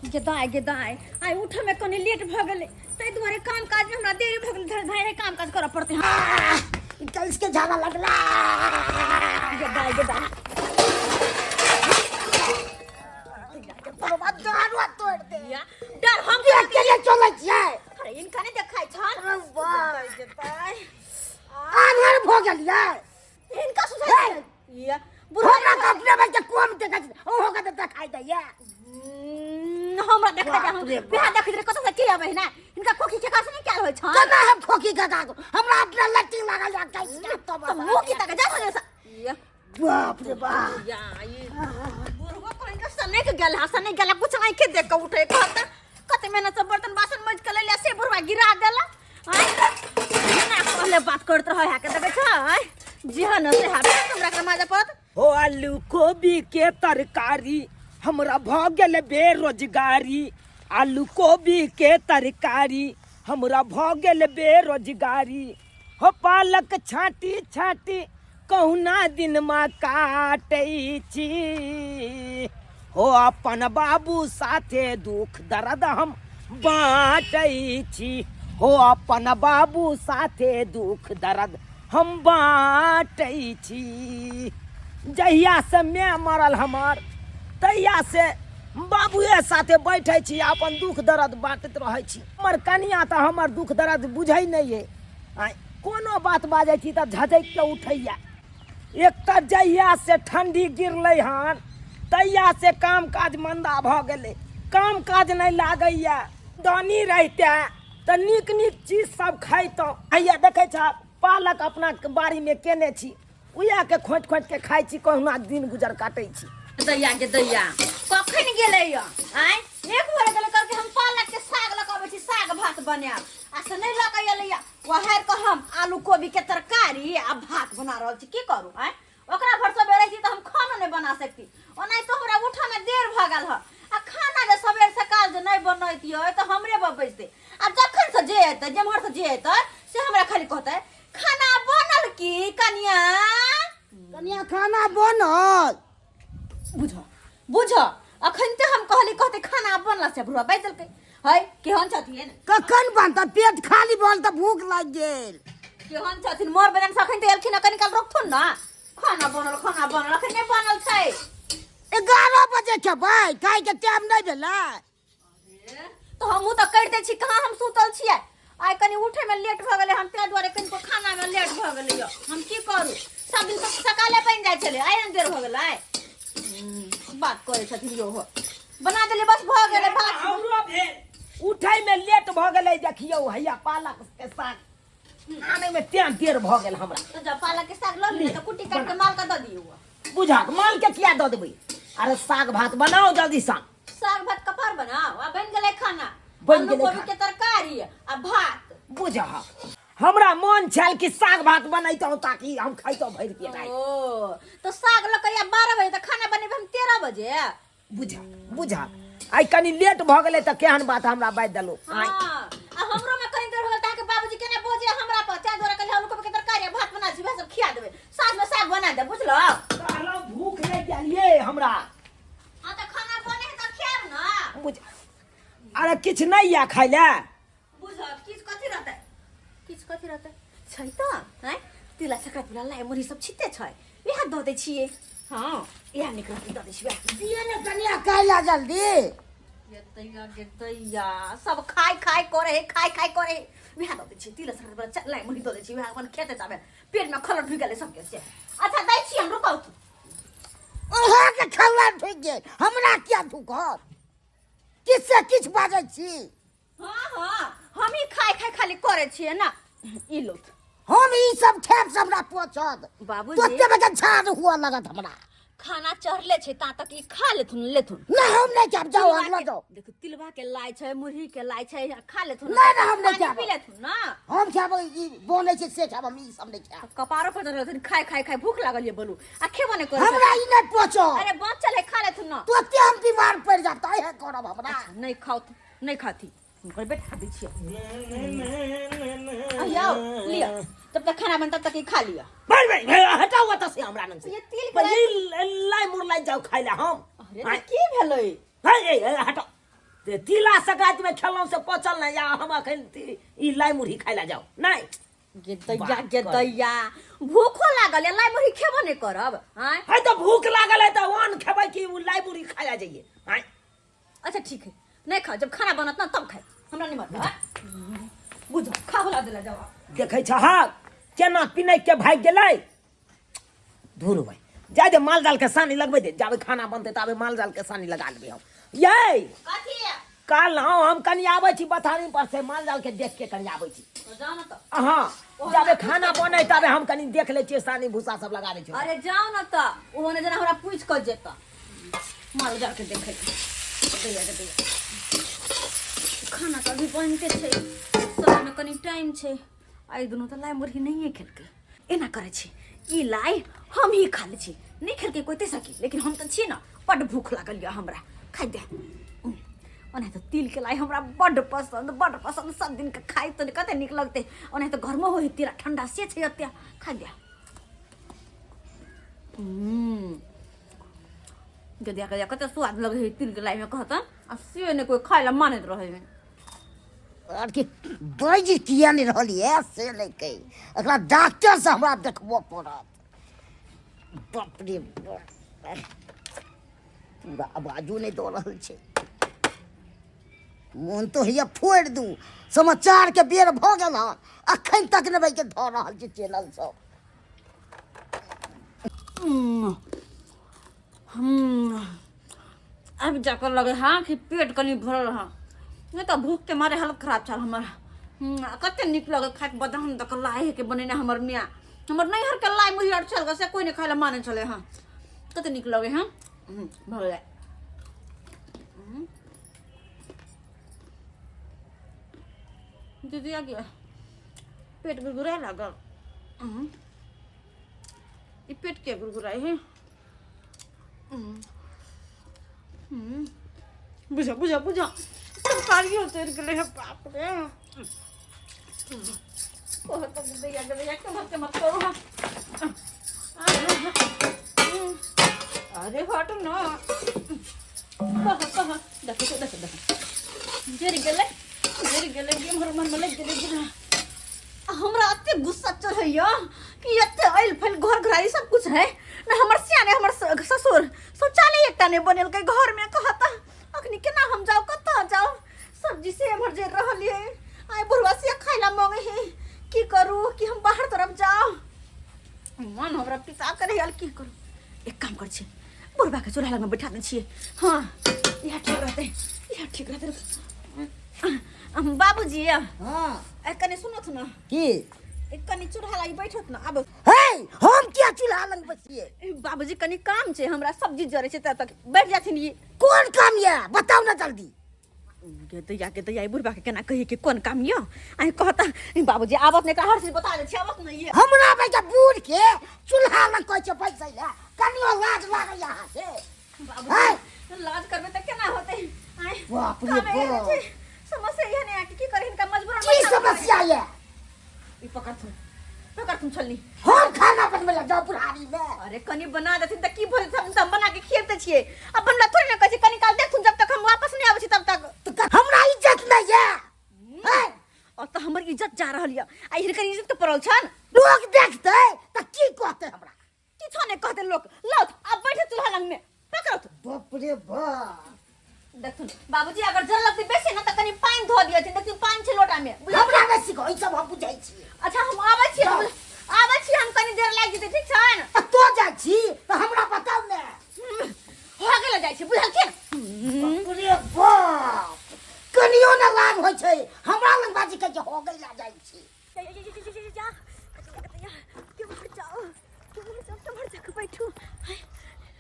गे दाय गे दाय, आइ उठऽ में कनी लेट भऽ गेलै, ताहि दुआरे काम काज में हमरा देरी भऽ गेलै। धर धर काम काज करऽ पड़तै। कलश के झाड़ा लगला। गे दाय गे दाय, बरबाद दारू तोड़ दे। या डर हम के के लिए चलै छियै? अरे, इनका नहीं देखाइ छन। अरे वाह। गे दाय, आन्हर भऽ गेलियै। इनका सुझाइ या हमरा के अपने बच्चे कोम देखै छै, ओहो के तऽ देखाइ दैया। हमरा देखा दे। हम बाप रे बाप। बिहार देखैत रहे कतऽ से की आबै ना, इनका कोखी के कास नहीं कैल होइ छन। केना हम खोखी के गागो? हमरा अपना लट्टी लागल या कैसे तो। तो मुंह की तक जा सके या। बाप रे बाप। या ई बुढ़बो को इनका सने के गेल हा, सने गेल, कुछ आंखे देख के उठे कहता। कते मेहनत से बर्तन बासन मज के ले से बुढ़वा गिरा देला। आय ना कहले बात करत रह है के देखे छ। आय जी हां न से हाथ हमरा के माजा पड़त। हो आलू कोबी के तरकारी, हमरा भऽ गेल बेरोजगारी। आलू कोबी के तरकारी, हमरा भऽ गेल बेरोजगारी। हो पालक छाँटी छाँटी कहुना दिनमा काटै छी। हो अपन बाबू साथे दुख दर्द हम बाँटै छी। हो अपन बाबू साथे दुख दर्द हम बाँटै छी। जहियासँ माय मरल हमर, तहियासँ बाबुए साथे बैठै छी, अपन दुख दर्द बाँटैत रहै छी। हमर कनिया तऽ हमर दुख दर्द बुझै नहि अइ। आँय, कोनो बात बाजै छी तऽ झझकि कऽ उठैया। एक तऽ जहियासँ ठण्डी गिरलै हन, तहियासँ काम काज मन्दा भऽ गेलै, काम काज नहि लागैया। दानी रहिते तऽ नीक नीक चीज सब खैतहुँ। हैया देखै छह, पालक अपना बाड़ीमे केने छी, उएहके खोँटि खोँटिके खाइ छी, कहुना दिन गुजर काटै छी। दैया के दैया, कखन गेलै यऽ? आँय, एक भोरे गेलै करके हम पालक के साग लऽ कऽ अबै छी, साग भात बनायब, आ से नहि लऽ कऽ एलैया। वएह कऽ हम आलू कोबी के तरकारी आ भात बना रहल छी। की करू? आँय, ओकरा भर सबेर रहै छी तऽ हम खानो नहि बना सकती। ओनाहितो हमरा उठऽमे देर भऽ गेल हँ, आ खाना जे सबेर सकाल जे नहि बनैतियै तऽ हमरे बबैसतै। आ जखन से जे एतै, जेम्हर से जे एतै, से हमरा खाली कहतै, खाना बनल की कनिया? कनिया, खाना बनल? बुझ बुझ, अखन ते हम कहली, कहते खाना बनल, से बुढ़वा बाजि देलकै। है, केहन छथिन? कखन बनत? पेट खाली भल तऽ भूख लागि गेल। केहन छथिन मोर बदन से? अखन ते एलखिन, कनि काल रोकथुन ना। खाना बनल, खाना बनल, अखन नहि बनल छै। 11 बजे खेबै, खाइके टाइम नहि भेलै? तऽ हमहूँ तऽ करि दै छी। कहाँ हम सुतल छियै? आइ कनि उठैमे लेट भऽ गेलै हम, ताहि दुआरे कनिको खानामे लेट भऽ गेलै यऽ। हम की करू? सब दिन तऽ सकाले बनि जाइ छलै, आइ एहन देर भऽ गेलै। बात करै छथिन यो हो। बना देलियै, बस भऽ गेलै भात। हमरो भेल, उठैमे लेट भऽ गेलै। देखियौ, हैया पालक के साग आनैमे तें देर भऽ गेल हमरा। तऽ जब पालक के साग लऽ लिअ तऽ कुट्टी काटि कऽ माल के दऽ दियौ। बुझक, माल के किया दऽ देबै? अरे, साग भात बनाउ जल्दी सँ। साग भात कपार बनाओ। आ बनि गेलै खाना। बनि आलू गेलै कोबी खाना। के तरकारी आ भात। बुझह, हमरा मन छल कि साग भात बनैतहुँ ताकि हम खैतहुँ भरि पेट आइ। ओ तऽ साग लऽ कऽ 12 बजे तऽ खाना बनेबै हम 13 बजे। बुझ बुझ, आइ कनि लेट भऽ गेलै तऽ केहन बात हमरा बाजि देलहुँ आइ। हाँ, आ हमरो में कनि देर हो गेल तऽ बाबूजी केना बोझे हमरा पर, ताहि दुआरे कहलियै आलू कोबी के तरकारी आ भात बना छी, वएह सब खिया देबै, साँझ में साग बना देब, बुझलौ? कहलहुँ भूख लागि गेल ये हमरा। हाँ, तऽ खाना बने है तऽ खायब ना। बुझ, अरे किछु नहि यऽ खाइ लए? बुझल, किछु कथी रहतै? किछु कथी रहतै? छै तऽ आँय, तिला संक्रांति वला लाइ मुरही सब छिते छै, इएह दऽ दै छियै। हँ, इएह नीक रहतै, दऽ दै छियै। दिअ ने कनिया खाइ ला जल्दी। ये दैया गे दैया, सब खाय खाय करे है, खाय खाय करे है। वएह दऽ दै छियै, तिला संक्रांति वला लाइ मुरही दऽ दै छियै, वएह अपन खेतै, ताबे पेटमे खलल ढुकि गेलै सबके से। अच्छा, दै छियै हम, रुकौ। अहाँके खल्ला ढुकि गेल, हमरा किया ढुकत? किछु से किछु बाजै छी। हाँ हाँ, हम ही खाय खाय खाली करे छियै ना। ई लो। हम ई सब खेब से हमरा पचत? बाबूजी। तोते बजे झाड़ हुआ लगत हमरा। खाना चढ़ले छै, ता तक ई खा लेथुन लेथुन। नहीं, हम नहीं खाब, जाओ, हम लऽ जाओ। देखो, तिलवा के लाइ छै, मुरही के लाइ छै, खा लेथुन। नहीं, नहीं, हम नहीं पानी खाब। पी लेथुन ना। हम खाब ई बनै छै से खाब, हम ई सब नहीं खाब। कपारो पर रहथुन, खाय खाय खाय भूख लागल ये बोलू, आ खेबो नहि करै। हमरा ई नहीं पचत। अरे, बचल है, खा लेथुन ना। तोते हम बीमार पड़ जाब तऽ इहे करब हमरा। अच्छा, नहीं खाओ नहीं खाती, हुनकर बैठा दै छियै। आइयो लिअ, जब तक खाना बन तब तक ई खा लिअ। भाई भाई भाई, हटाउ ओतऽ से हमरा लग से। ये तिल भाई, ई लाइ मुरलाइ जाउ खाइ लए हम। अरे, तऽ की भेलै? हे, हे, हे, हटाउ। ते तिला संक्रांति में खेलहुँ से पचल नहि, या हम अखन ई लाई मुरही खाय ला जाउ नहि। गे दैया, गे दैया, भूखो लागल है, लाई मुरही खेबो नहि करब? आँय? है तऽ भूख लागल है तऽ अन्न खेबै कि उ लाई मुरही खाय ला जइए? आँय? अच्छा ठीक है, नहीं खाओ, जब खाना बनत ना तब खाए, हमरा नहीं मतलब है। बुझो खा बोला देला जाओ। देखै छहक केना पिनैक के भागि गेलै। धुर भाइ, जाय दे, माल जाल के सानी लगबै दे। जाबे खाना बनतै ताबे माल जाल के सानी लगा लेबै हम। यै कथी? कहलहुँ हम कनि आबै छी बथानी पर से, माल जाल के देख के कनि आबै छी। तो जाओ ना तो। हाँ, जाबे खाना बनै ताबे हम कनि देख लै छियै, सानी भूसा सब लगा दै छियै। अरे जाओ ना तो, ओहो ने जेना हमरा पूछि कऽ जेता। माल जाल के देखै दैया के दैया, खाना तऽ अभी बनते छै, समय कनि टाइम छै। आइ दुनू तऽ लाइ मुरही नहिए खेलकै। एना करै छी, ई लाइ हम ही खा लै छी। नहि खेलकै कोइ तेसर की, लेकिन हम तऽ छी ने, बड्ड भूख लागल यऽ हमरा, खाइ दे। ओना तऽ तिलके लाइ हमरा बड्ड पसन्द, बड्ड पसन्द। सब दिनके खाइ तऽ कते नीक लगतै। ओना तऽ घरमे होइ तिला ठण्डा से छै, एते खाइ दे। गदिया गदिया कते स्वाद लगै है तिलके लाइमे, कहतन आ से नहि कोइ खाइ लए मानैत रहै है। आर के बाजि किया नहि रहल यऽ से नहि कहि, एकरा डॉक्टरसँ हमरा देखबऽ पड़त। बाप रे बाप, पूरा आवाजो नहि दऽ रहल छै। मोन तऽ होइए फोड़ि दू। समाचारके बेर भऽ गेल हन, अखन तक नहि के धऽ रहल छै चैनल सब। आबि जाकऽ लगे हँ कि पेट कनि भरल हँ, नहि तऽ भूख के मारे हालत खराब छल हमर। कते नीक लगे खाइके बादाम दऽ कऽ लाइ के बनेने हमर मियाँ। हमर नैहर के लाइ मुरही आर छल से कोइ नहि खाइ लए मानै छलै हँ। कते नीक लगे हँ। भऽ गेलै। दीदी आ गया, पेट गुरगुराए लागल। ई पेट के गुरगुराए है? बुझा बुझा बुझा, तरकारियो जरि गेलै है। बाप रे, दैया दैया, के मत के मत करू। अरे हट न, कह कह, देख देख देख, जरि गेलै, जरि गेलै, गेमहर उमहरमे लागि गेलै। गिरा हमरा एते गुस्सा चढ़ैया कि एते ऐल फैल घर घरारी सब कुछ है न, हमर सियाने हमर ससुर शौचालय एकटा नहि बनेलकै घर में। कहता अखनी केना हम जाउ, कतऽ जाउ? सब्जी से एम्हर जरि रहल ये, आइ बुढ़वा से खाय ला मांगे है। की करू? कि हम बाहर तरफ जाउ? मन हमरा पिता करे हल। की करू? एक काम कर छी, बुढ़वा के चूल्हा लग में बैठा दै छियै। हाँ, इएह ठीक रहतै, इएह ठीक रहतै। बाबूजी। हाँ। ए कनि सुनत न। की? ए कनि चूल्हा लग बैठत न आब। हे, हम किया चूल्हा लग बैसिए? बाबूजी, कनि काम छै हमरा, सब्जी जरै छै तब तक बैठ जाथिन ई। कोन काम ये, बताउ ना जल्दी। गे दैया, गे दैया, ई बुढ़बा के केना कहिए कि कोन काम यऽ? अहीं कहता बाबूजी, आबत नहि, हर चीज बता दै छी, आबत नहि ये। हमरा बेटा बूढ़ के चूल्हा लग कहै छै बैसै लए, कनियो लाज लागैया अहाँके? बाबूजी, लाज करबै तऽ केना होतै? आँय? बाप रे काम एहन बाप। छै, समस्या एहन है कि की करी, हिनका मजबूरन की बैठा पड़ै। समस्या ये? ई पकड़थुन, पकड़थुन छलनी। हम खाना बनबै लए जाउ बुढ़ारी में? अरे कनि बना देथिन तऽ की भऽ जेतै? हम तऽ बना के खियबते छियै, अब बनला थोड़े ने कहै छै। कनि काल देखथुन, जब तक हम वापस नहि आबै छी तब तक। तऽ हमरा इज्जत नहि ये? हैं? और तऽ हमर इज्जत जा रहल यऽ आ हिनकर इज्जत के पड़ल छन। लोग देखतै तऽ की कहतै हमरा? किछो नहि कहतै लोक। लाउथ, आब बैठे चूल्हा लग में, पकड़त। बाप रे बाप। देखथुन बाबूजी, अगर जल लगतै बेसी ने तऽ कनि पानि धऽ दिअथिन। देखथिन, पानि छै लोटा में। बुझलियै? हमरा नहि सिखो ई सब, हम बुझै छी। अच्छा, हम आबै छी, हम आबै छी, हम कनि देर लागि जेतै, ठीक छै ने? आ तो जाइ छी तऽ हमरा बताउ ने। हो गेल, जाइ छी, बुझलखिन? बाप रे बाप, कनियो ने लाज होइ छै हमरा लग बाजी कहै छै हो गेल जाइ छी। बैठू,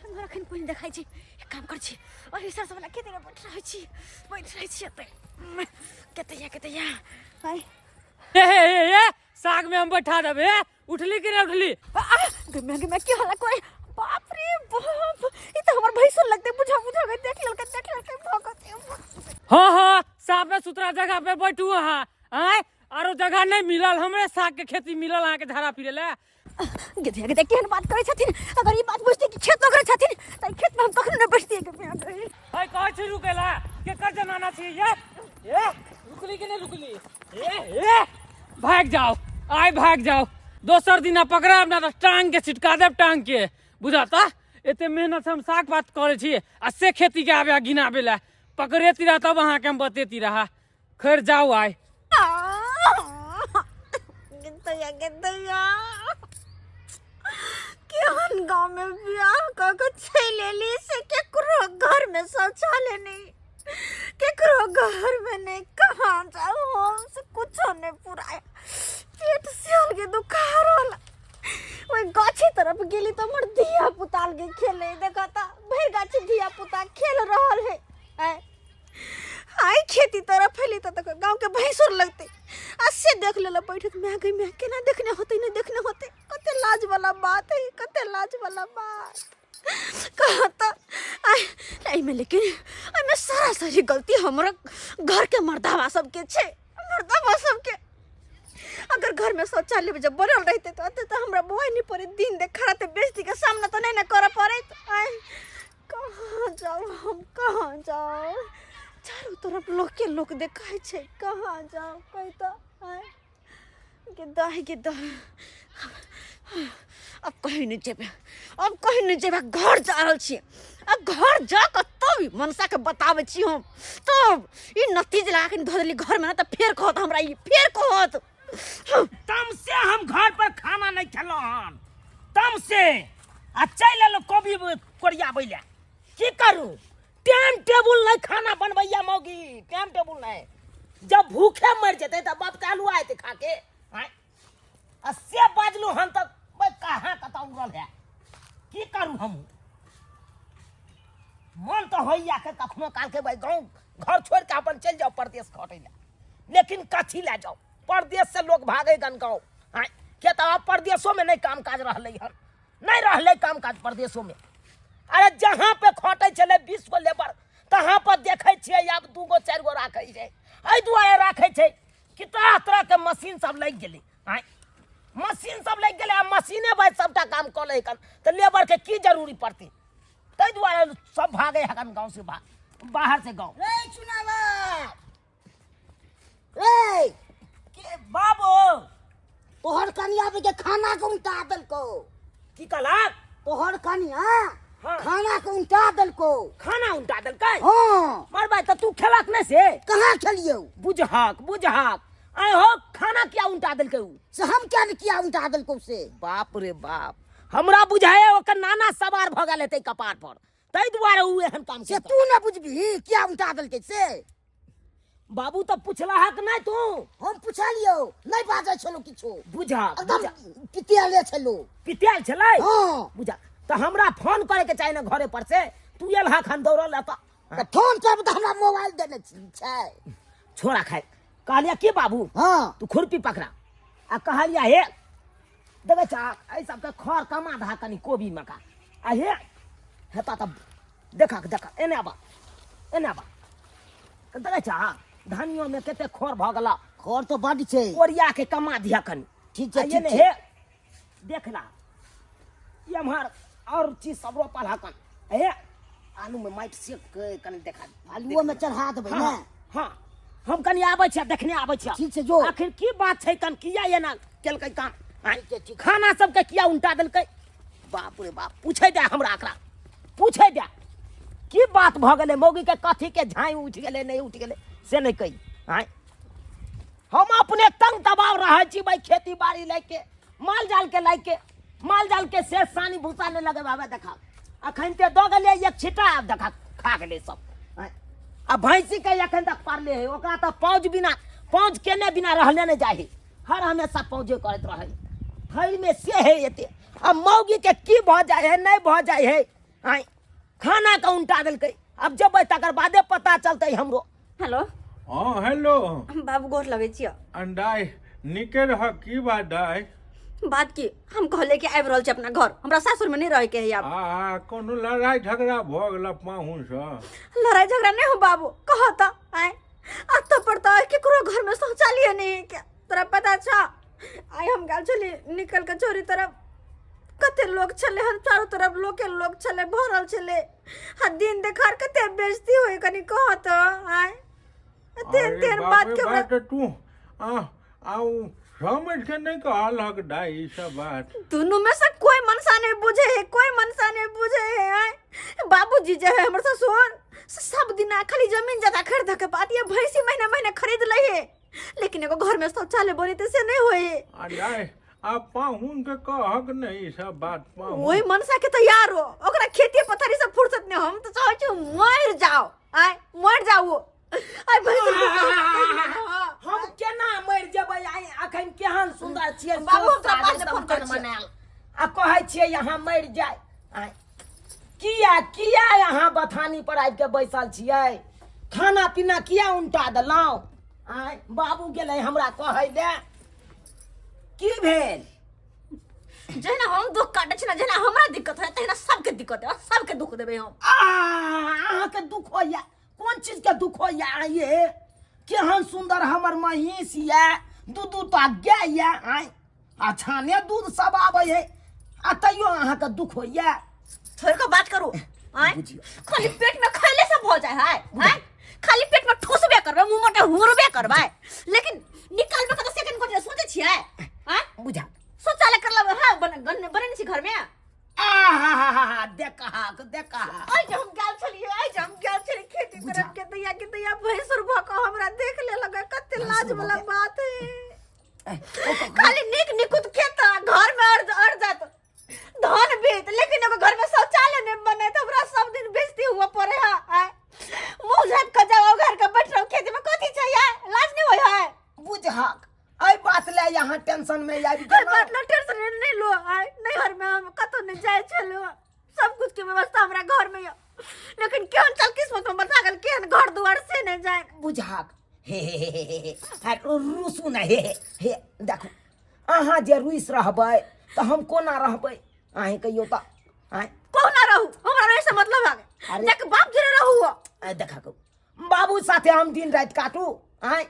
हमरा एखन कोइ नहि देखाइ छै। एक काम कर छी, ओहि सरसों वाला खेतीमे बैठ रहै छी, बैठ रहै छी एतऽ। केतैया केतैया हाय। ए हे हे हे, साग में हम बैठा देबे। हे, उठली कि नहीं उठली? गे मैं गे मैं, की हल्ला कोई? बाप रे बाप, ई तऽ हमर भैंसुर लगतै। बुझा बुझा गए, देख लेलकै, देख लेलकै, भगत। हाँ हाँ, साफे सुथरा जगह पे बैठू अहाँ। आँय, आरो जगह नहीं मिलल? हमरे साग के खेती मिलल अहाँके झाड़ा फिरे ले? गे गे केहन बात करै छथिन। अगर ई बात बुझतै कि खेत लोकरे छथिन तऽ खेत में हम कखनो नहि बैठतियै गे माय गे। है कहै छी रुकेला, केकर जनाना छी ये? ए रुकली कि नहीं रुकली? ए ए भाग जाओ, आइ भाग जाओ, दोसर दिना पकड़ायब ना तऽ टांग के छिटका देब, टांग के। बुझाता एते मेहनत से हम साग पात करै छी आ से खेती के आबे गिनाबे ला पकड़ेती रहा तब अहाँके हम बतेती रहा। खैर जाओ आइ। दैया गे दैया, केहन गाँव में बियाह कऽ के चलि एली से केकरो घर में शौचालय नहीं, केकरो घर में नहीं, कहाँ जाऊ हम से कुछो नहीं पुराया। पेट सियल के दुखा रहल। ओहि गाछी तरफ गेली तऽ हमर धिया पुता के खेले देखता, भरि गाछी धिया पुता खेल रहल है। आँय आइ खेती तरफ फैली तऽ गाँव के भैंसुर लगते आ से देख लेल बैठत। माय गई माय, केना देखने होते नहीं देखने होते, कते लाज वाला बात है, कते लाज वाला बात कहता। आइ एहिमे लेकिन एहिमे सारा सारी गलती हमरा घर के मर्दावा सबके छै, मर्दावा सबके। अगर घर में शौचालय जब बनल रहते तो अते तो हमरा बोए नहीं पड़े, दिन देखा रहते, बेइज्जती के सामना तो नहीं ना करे पड़े। आइ कहाँ जाऊ हम, कहाँ जाऊ, चारों तरफ लोग के लोग देखाइ छै, कहाँ जाऊ कहि तऽ। आइ गिद्दा है गिद्दा, अब कहीं नहीं जेबै, अब कहीं नहीं जेबै, घर जा रहल छी। आ घर जा कऽ तब मनसा के बताबै छी हम, तब ई नतीज लगा के धऽ देली घर में ना तऽ फेर कहत हमरा, ई फेर कहत। तम से हम घर पर खाना नहीं खेलहुँ हन तम से, आ चलि एलहुँ कोबी कोरियाबै लए। की करू, टाइम टेबुल नहीं खाना बनबैया मौगी, टाइम टेबुल नहीं। जब भूखे मरि जेतै तऽ बाप के आलू आयतै खाके। आँय, आ से बाजलहुँ हन तऽ भाइ कहाँ कतऽ उड़ल है। की करू हमहूँ, मन तऽ होइया के कखनो काल के भाइ गाँव घर छोड़ि कऽ अपन चलि जाउ परदेश खटै लए, लेकिन कथी लए जाउ, परदेश से लोग भागै गन गाँव। आँय, किया तऽ आब परदेशोमे नहि काम काज रहलै हन, नहीं रहलै काम काज परदेशोमे। अरे जहाँ पे खटै छलै 20 गो लेबर तहाँ पर देखै छियै आब 2 गो 4 गो राखै छै। एहि दुआरे राखै छै कि तरह तरह के मशीन सब लागि गेलै। आँय, मशीन सब लागि गेलै, आ मशीने भाइ सबटा काम कऽ लै हन तऽ लेबर के की जरूरी पड़तै, ताहि दुआरे सब भागै हन गाँव से बाहर से गाँव। रे चुनावा रे के बाबू, तोहर कनिया के खाना के उल्टा देलको। की कहलक? तोहर कनिया हाँ। खाना के उल्टा देलको। खाना उल्टा देलकै? हाँ। मर भाई, तऽ तू खेलक नहि से? कहाँ खेलियौ? बुझहक बुझहक, आइ हो खाना किया उल्टा देलकै उ? से हम क्या ने किया उल्टा देलको से? बाप रे बाप, हमरा बुझाए ओकर नाना सवार भऽ गेल हेतै कपार पर, ताहि दुआरे उ एहन काम से केलकै। तू ने बुझबिही किया उल्टा देलकै से? बाबू तऽ पुछलहक नहि तू? हम पुछलियौ, नहि बाजै छलौ किछो। बुझहक, एकदम बुझहक। पितियाले छलौ। पितियाल छलै? हाँ। बुझा तऽ हमरा फोन करे के चाही ने घरे पर से, तू एल हखन दौड़ल एतऽ। तऽ फोन करब तऽ हमरा मोबाइल देने छै। छोड़ा खाय कहलिया की बाबू? हाँ। तू खुरपी पकड़ा आ कहलिया हे देखै छ एहि सबके खर कमा दहा कनि कोबी मका, आ हे हेता तऽ देखक देखक, एने आबा एने आबा, देखै छ धानियो में कते खर भऽ गेला। खर तऽ बड्ड छै। ओरिया के कमा दिह कनि। ठीक छै, आ ठीक एने छै। हे देखला एम्हर और चीज सब रोपल हकन, हे आलू में माटि सेक के कनि देखा। आलूओ में चढ़ा देबै हाँ, ने? हाँ, हम कनि आबै छियै, देखने आबै छियै। ठीक छै, जो। आखिर की बात छै, कन किया एना केलकै काम? आँय, ठीक छै, ठीक। खाना सबके किया उल्टा देलकै? बाप रे बाप, पूछै दे हमरा, एकरा पूछै दे की बात भऽ गेलै, मौगी के कथी के झाँइ उठि गेलै नहि उठि गेलै से नहि कही। आँय, हम अपने तंग दबाव रहै छी भाई, खेती बाड़ी लए के, माल जाल के लए के, माल जाल के से सानी भूसा नहि लगेबाबे। देखा अखन ते दऽ गेलियै एक छिटा, आब देखा खा गेलै सब। आँय, आ भैंसी के एखन तक पारले है, ओकरा तऽ पौज बिना पौज केने बिना रहले नहि जाइ है, हर हमेशा पौजे करैत रहै थैर में से है एते। आ मौगी के की भऽ जाइ है नहि भऽ जाइ है? आँय, खाना के उल्टा देलकै, आब जेबै तकर बादे पता चलतै हमरो। हेलो। हाँ हेलो बाबू, गोर लगै छियौ। अंडाई निके रह, की बात दाई? बात की, हम कहले कि आबि रहल छी अपना घर, हमरा सासुर में नहीं रहे के है आब। आ कोनो लड़ाई झगड़ा भऽ गेल पाहुन सँ? लड़ाई झगड़ा नहीं हो बाबू, कह त आय अत पर त केकरो घर में शौचालय नहीं है क्या, तोरा पता छ? आइ हम गेल छली निकल के छोरी तरफ, लोक छलै हन, चारू तरफ लोके लोक छलै, भरल छलै। आ दिन देखार कते बेइज्जती होय, कनी कह तऽ आय तेहन अरे तेहन बाप बात रे के हमरा। बाप, तऽ तू आ आ उ समझ के नहि कहलक दाइ ई सब बात? दुनू में से कोई मनसा नहीं बुझे है, कोई मनसा नहीं बुझे है। आय बाबूजी जे है हमर ससुर, से सब दिना खाली जमीन ज्यादा खरीद के बात, ये भैंसी महीना महीना खरीद ले है, लेकिन एगो घर में शौचालय बने ते से नहीं होए। आ दाइ, आ पाहुन के कहक नहि ई सब बात पाहुन? वही मनसा के तैयार हो, ओकरा खेती पथारी से फुर्सत नहीं। हम तो चाहे छी मर जाओ, आय मर जाओ, आय भैंसी। हम केना मरि जेबै? आइ अखन केहन सुन्दर छियै। बाबू, हम तोरा बाद में फोन करै छियौ। मनायल आ कहै छियै यहाँ मरि जाय। आँय, किया किया यहाँ बथानी पर आबि के बैसल छियै? खाना पीना किया उनटा देलहुँ? आँय, बाबू गेलै हमरा कहै लए, की भेल? जहिना हम दुख काटै छी ने, जहिना हमरा दिक्कत है, तहिना सबके दिक्कत है, सबके दुख देबै हम। आ अहाँके दुख होइया? कोन चीज के दुख होइया ये? केहन सुन्दर हमर महींस ये, दू दू टा गाय ये, आँय, आ छाने दूध सब आबै है, आ तैयो अहाँके दुख होइया? थोड़े के बात करू आँय? बुझियौ। खाली पेट में खैले से भऽ जाए है? आँय, खाली पेट में ठूसबे करबै, मुंह मोटे हुरबे करबै, लेकिन निकालबे कतऽ सेकंड कोटे सोचै छियै आँय? बुझा। शौचालय कर लेबै है, बनेने छी घर में? आहा, देखा देखा। आइ जे हम गेल छलियै, आइ जे हम गेल छलियै खेती बुझा। करब के दैया के दैया भैंसुर भऽ कऽ हमरा देख लेलक, कते लाज वाला बात है। खाली नीक निकुत खेत आ घर में अड़ अड़ जात धान बेच, लेकिन एगो घर में शौचालय नहीं बने तो हमरा सब दिन बेइज्जती हुआ पड़े है। आय मुंह झाँप के जाओ, घर के बैठ रहो खेत में, कथी चाहिए? लाज नहीं होय है? बुझहक, एहि बात ले यहाँ टेंशन में आबि कोई गेलहुँ। बात ला टेंशन नहीं लो। आय नैहर में हम कतौ नहीं जाए छलहुँ, सब कुछ के व्यवस्था हमरा घर में यऽ, लेकिन केहन चल किस्मत में बता गेल, केहन घर दुआर से नहीं जाए। बुझहक, हे हे हे हे हे हे, रुसू ने, हे हे हे। देखू, अहाँ जे रुसि रहबै तऽ हम कोना रहबै, अहीं कहियौ तऽ? आँय, कोना रहू? हमरा रहे से मतलब आ अरे। जाके बाप जुड़े रहू। आँय, देखा कहू, बाबू साथे हम दिन राति काटू? आँय,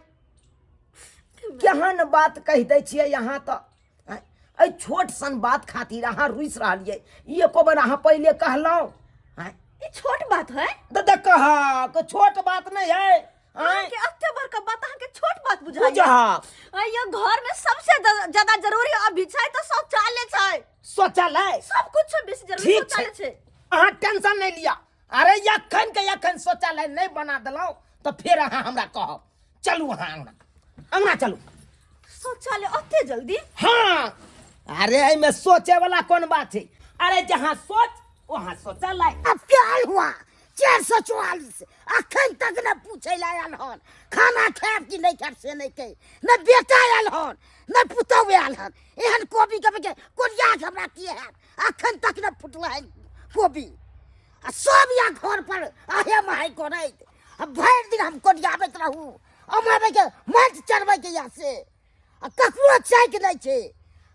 केहन बात कहि दै छियै अहाँ तऽ। आँय, एहि छोट सन बात खातिर अहाँ रुसि रहलियै? ई एको बेर अहाँ पहिले कहलहुँ? आँय, ई छोट बात है? तऽ देखहक, छोट बात नहि है। आँय, अहाँके एते बड़का बात अहाँके छोट बात बुझाइया? बुझहक। अइयो घर में सबसे ज्यादा जरूरी अभी छै तऽ शौचालय छै। शौचालय सब कुछ से बेसी जरूरी ठीक छै। शौचालय छै। अहाँ टेंशन नहि लिअ। अरे, एखन के एखन शौचालय नहि बना देलहुँ तऽ फेर अहाँ हमरा कहब। चलू अहाँ अङ्गना, अङ्गना चलू। शौचालय ओते जल्दी? हाँ, अरे एहिमे सोचे वाला कोन बात छै? अरे, जहाँ सोच वहाँ शौचालय। अब क्या हुआ? 444 अखन तक न पूछे ला आयल हन, खाना खायब कि नहीं खायब से नहीं कही। न बेटा आयल हन, न पुतहु आयल हन। एहन कोबी के के कोरिया के हमरा की हैत? अखन तक न फुटल है कोबी, आ सब या घर पर आहे माहे करैत, आ भरि दिन हम कोरियाबैत रहू, अमाबै के माटि चढ़बै के या से, आ ककरो चाहके नहि छै,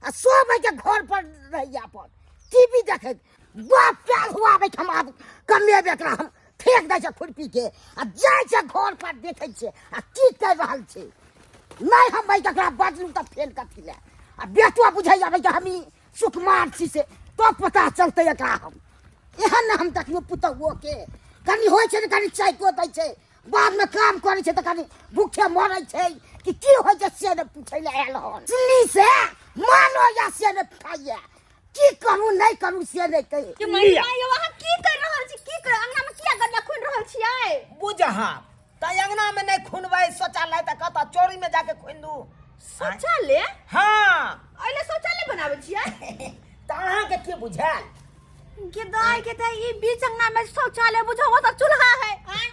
आ सब के घर पर रहैया अपन टीवी देखैत। बाप प्यार हुआबै हम आब कमेबे, एकरा हम फेंक दै छै खुरपी के, आ जाइ छै घर पर, देखै छै आ की कर रहल छै। नहि हम भाई ककरा बजलू तऽ फेर कथी लए? आ बेटो बुझैया भाई हम ई सुकुमार छी, से तो पता चलतै एकरा। हम एहन ने हम देखियौ पुतहुओ के कनि होइ छै ने, कनि चाइको दै छै, बादमे काम करै छै तऽ कनि भूखे मरै छै कि की होइ छै से नहि पूछै लए आयल हन। दिल्ली से मानो या से नहि खाइया, की करू नहि करू से नहि कही। कि माय माय, यौ अहाँ की कर रहल छी? की कर अंगना में किया गड्ढा खुनि रहल छियै? बुझहक, तऽ अङ्गनामे नहि खुनबै शौचालय तऽ कतऽ चोरीमे जाके खुनि दू? शौचालय? हाँ। अइले शौचालय बनाबै छियै? तऽ अहाँके की बुझायल? के दाई के दाई, ई बीच अंगना में शौचालय बुझो वो तो चूल्हा है। आय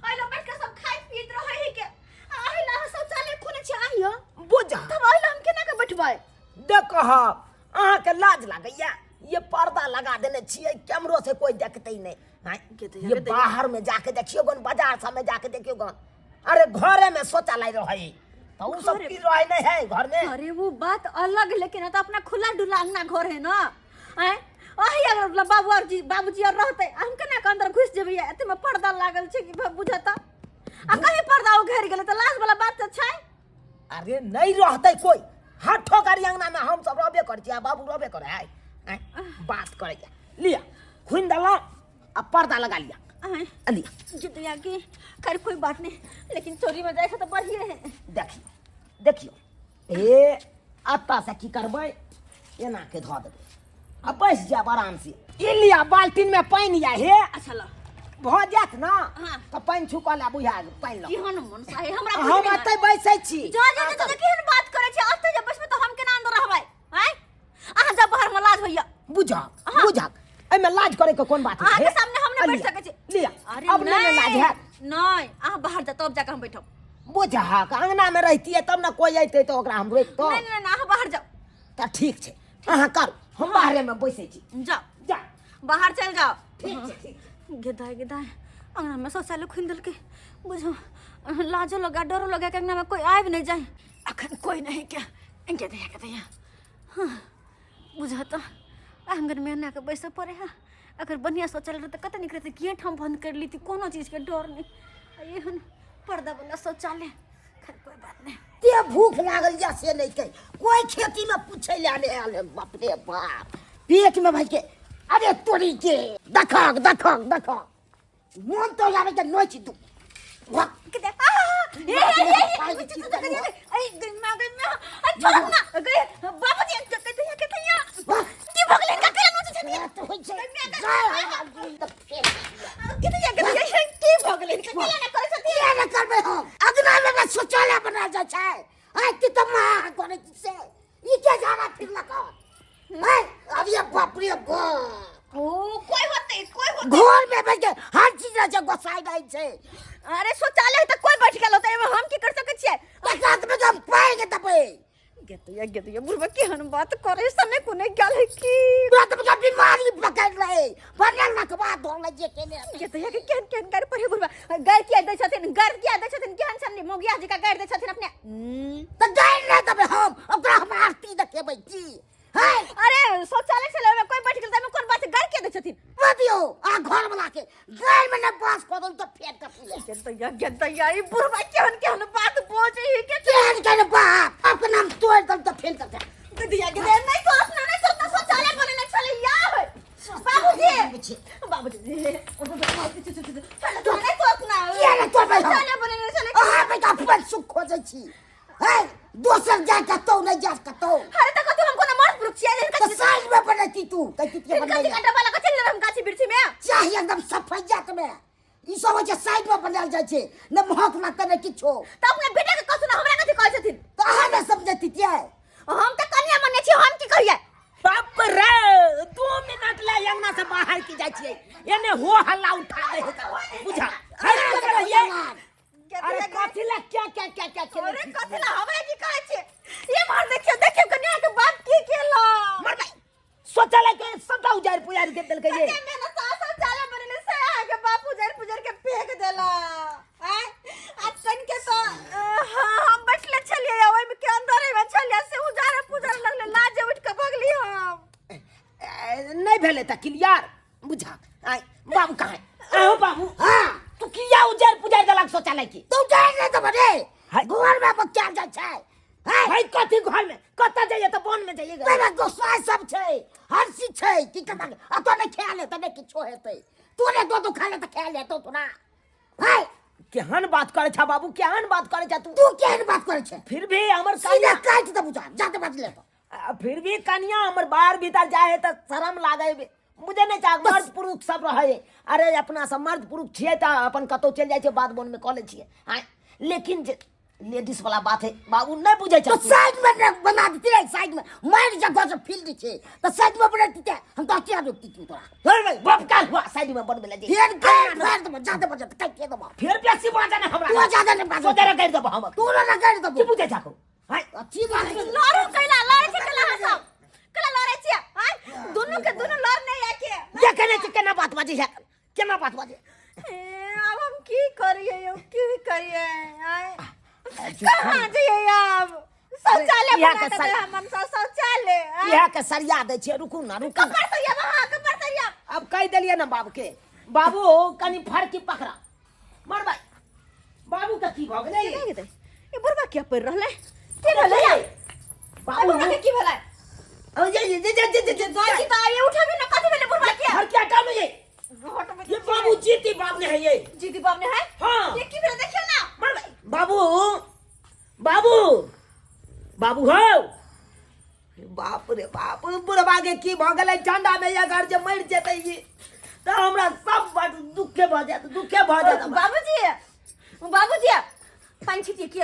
अइले बैठ के सब खाइ पीत रहै है के अइले अहाँ शौचालय खुने छी आइयो? बुझ। तब अइले हम केना के बैठबै? देखहक, अहाँके लाज लागैया? ये पर्दा लगा देने छियै, कैमरो से कोई देखते ही नहीं। आँय, ये बाहर में जाके देखियो गन, बाजार सब में जाके देखियो गन। अरे, घरे में शौचालय रहे तो उ सब की रहे नहीं है घर में? अरे, वो बात अलग, लेकिन तो अपना खुला डुला अंगना घर है ना। आय अही अगर बाबू और जी बाबूजी और रहते, हम केना के अंदर घुस जेबै? एते में पर्दा लागल छै कि बुझता, आ कहीं पर्दा उघेर गेलै तऽ लाज वाला बात तऽ छै। अरे, नहीं रहते कोई, हाथों गाड़ी अंगना में हम सब रहबे करै छियै आ बाबू रहबे करे है। आँय, बात करैया लिया खुनि देलहुँ आ पर्दा लगा लिया। आँय, आ लिया। जितिया की खैर कोई बात नहीं, लेकिन चोरी में जाए तो बढ़िए है। देखियो देखियो, हे अतऽ से की करबै, एना के धऽ देबै आ बैस जायब आराम से। ई लिया बाल्टीन में पानि या हे। अच्छा ल। भऽ जायत ना? हाँ। तऽ पानि छुकल आ बुझा गेल, पानि लऽ। केहन मन साहे हमरा हम बुझबे एतै बैसै छी। जा जा जा, जा, केहन बात करै छी? एतै जे बैसबै तऽ हम केना अंदर रहबै? आँय, अहाँ जब बाहर में लाज होइया। बुझक बुझक, एहिमे लाज करे के कोन बात है? अहाँके सामने हम नहि बैठ लिया, सकै छी। लिया। अरे अब नहि ने लाज हैत। नहि, अहाँ बाहर जा तब जाके हम बैठब। बुझक, अंगना में रहितियै तब ने कोई अयतै तऽ ओकरा हम रोकितहुँ। नहि नहि नहि, अहाँ बाहर जाउ। तऽ ठीक छै, अहाँ करू, हम बाहरे में बैसै छी। जाउ। जा। बाहर चलि जाउ। ठीक छै, ठीक छै। गेदाय गेदाय, अंगना में शौचालय खुनि देलकै। बुझू लाजो लगा डरो लगा के अंगना में कोई आबि नहि जाए। अखन कोई नहीं क्या गेदैया गेदैया। हाँ, बुझ तऽ आंगन में एना के बैसऽ पड़े है। अगर बढ़िया शौचालय रहतै कते नीक रहतै, गेट हम बंद कर लीती, कोनो चीज के डर नहीं। आ एहन पर्दा वाला शौचालय, खैर कोई बात नहीं। ते भूख लागल या से नहीं के कोई खेती में पूछे ले आने आले। बाप रे बाप, पेट में भाई के अरे तोरी के दखक दखक दखक मन तो लागे के नोच दू। वाह। के दे, आ, ए, ए, ए, ए, ए, ए, ए, गई मां, गई मां, अरे छोड़ ना, गई, बाबूजी, के दैया, के दैया। वाह। की भऽ गेलै हिनका, केना नोचै छथिन? ए, तो होइ छै। जाय हमरा तऽ फेर। के दैया, के दैया, की भऽ गेलै हिनका, केना ने करै छथिन? किया ने करबै हम? अगना में ने शौचालय बना जाइ छै। आइ की तऽ माँ करै छी से ई के झाड़ा फिरलक हन? आइ अरे बाप रे बाप। ओ कोई होतै, कोई होतै। घर में बैठ के हर चीज रहै छै, गोसाइ रहै छै। अरे शौचालय तऽ कोई बैठ गेल होतै, एहिमे हम की कर सकै छियै? एक हाथ में हम पाएंगे तबे। गेतैया गेतैया, बुढ़बा केहन बात करे सने कोने गेल है की? तुरंत में बीमारी पकड़ रहे, बनल रखवा दो ले जे केने। गेतैया के केहन केहन गारि पढ़े बुढ़बा। गारि किया दै छथिन, गारि किया दै छथिन? केहन छनि मोगिया जी का गारि दै छथिन अपने? तऽ गारि नहि देबै हम, ओकरा हम आरती देखेबै की है। अरे शौचालय छलै, ओहिमे कोई बैठ गेल तऽ एहिमे कोन बात छै, गारि किया दै छथिन? दियौ आ घर वाला के गारि में नहि बास कऽ दौ तऽ फेर कथी ले। गेतैया गेतैया, ई बुढ़बा केहन केहन बात बजै है के? केहन केहन बात, आपके नाम तोड़ि दौ तऽ फेर कथी। गेतैया गेतैया, नहि सोचना, नहि सोचना, शौचालय बनेने छलै यार। बाबूजी बाबूजी, नहीं सोचना। किया नहि तोड़बै हम? शौचालय बनेने छलै। अहाँ बेटा अपन सुख खोजै छी है, दोसर जाय कतौ नहि जाय कतौ। अरे तऽ कतौ हम कोनो मर्द पुरुष छियै? हिनका तऽ साइड में बनैती तू कहती के हिनका बनबै जी डब्बा लऽ कऽ चलि जेबै हम गाछी बिरछी में। चाही एकदम सफैयत में। ई सब होइ छै साइड में बनायल जाइ छै, ने महक लगतै ने किछो। तऽ अपना बेटा के कहथुन, हमरा कथी कहै छथिन? तऽ अहाँ ने समझैती छियै। हम तऽ कनिया मने छी, हम की कहियै? बाप रे, 2 मिनट ले अंगना से बाहर की जाइ छियै, एने हो हल्ला उठा दे है तऽ बुझा। अरे कथी ला क्या क्या क्या क्या खेलै अरे छी? कथी ला हमरा की कहै छियै? ये मार देखियौ देखियौ कनिया के बाप की केला। मरबै शौचालय के सबटा उजाड़ि पुजारि के देलकै ये। कते मेहनत से शौचालय बनेने से अहाँके बाप उजाड़ि पुजारि के फेंक देला। आँय, आ कनिके तऽ हाँ, हम बैठले छलियै, ओहिमे के अंदरे में छलियै, से उजाड़े पुजारे लगलै, लाजे उठि कऽ भगली हम। नहि भेलै तऽ क्लियर बुझा। आय बाबू कहाँ है? आहो बाबू। हाँ। तू किया उजाड़ि पुजारि देलक शौचालय की? तू उजाड़ि नहि देबऽ रे। हाय। घर में बच्चा जाइ छै। हाय। भाई कथी घर में? कतऽ जाइए तऽ वन में जाइए। तोरा गोसाइ सब छै, हर चीज छै, की करबा? अतऽ नहि खाय ले तऽ नहि किछो हेतै। तोरे दो दो खा ले तऽ खाय ले तो तोरा। हाय। केहन बात करै छा बाबू, केहन बात करै छा तू? तू केहन बात करै छै? फिर भी हमर सीधे कनिया काटि देबौ, जा, जाते बाजि ले तऽ। फिर भी कनिया हमर बाहर भीतर जाए है तऽ शरम लागे, बुझे नहि छै मर्द पुरुष सब रहे। अरे अपना सब मर्द पुरुष छियै तऽ अपन कतौ चलि जाइ छियै, बात बोन में कऽ लै छियै। आँय, लेकिन जे लेडीज वाला बात है बाबू नहि बुझै छै। तऽ साइड में ने बना देती रे, साइड में मारि जगह से फील्ड छै तऽ साइड में बना देती, हम तऽ किया रोकती तू तोरा? फिर भाई, बाप काल हुआ साइड में बनबे लगे। फेर गारि मारि देबौ, जादे बजत काटि देबौ। फिर बेसी बाजऽ ने हमरा। तू जादे नहि बाजऽ। सोझे गारि देबौ हम। तू ने गारि देबौ। की बुझै छाको? हाय। अथी बात छै। लड़ू कैला लड़ै छै, कैला अहाँ सब कैला लड़ै छियै? आँय, दुनू के दुनू लड़ नहि आके। देखै नहि छै केना बात बाजै छै, केना बात बाजै। ए, आब हम की करियै यौ, की करियै? आँय, कहाँ जइयै आब? शौचालय इएह बना के के दे हमर सब शौचालय। आँय? इएह के सरिया दै छियै, रुकू ना, रुकू ना। कपर सरियाब अहाँ, कपर सरियाब। अब कहि देलियै ने बाबू के, बाबू कनि फरकी पकड़ा मरबै। बाबू के की भऽ गेलै? की गेलै? ई बुढ़बा किया पड़ि रहलै? की भेलै? बाबू बुढ़बा के की भेलै? अब ये ये ये ये ये ये जाइ छी तऽ आइए उठबी ना कथी भेलै बुढ़बा के हर क्या हटाओ ना ये हटबै ये बाबू जीती बाप ने है ये जीती बाप ने है हाँ। ये की भेलै देखियौ ना मर भाई। बाबू बाबू बाबू हो बाप रे बाप बुढ़वा के की भऽ गेलै ठंडा में अगर जे मरि जेतै ई तऽ हमरा सब बड़ दुखे भऽ जायत दुखे भऽ जायत हमरा। बाबूजी बाबूजी पानि छिटिए के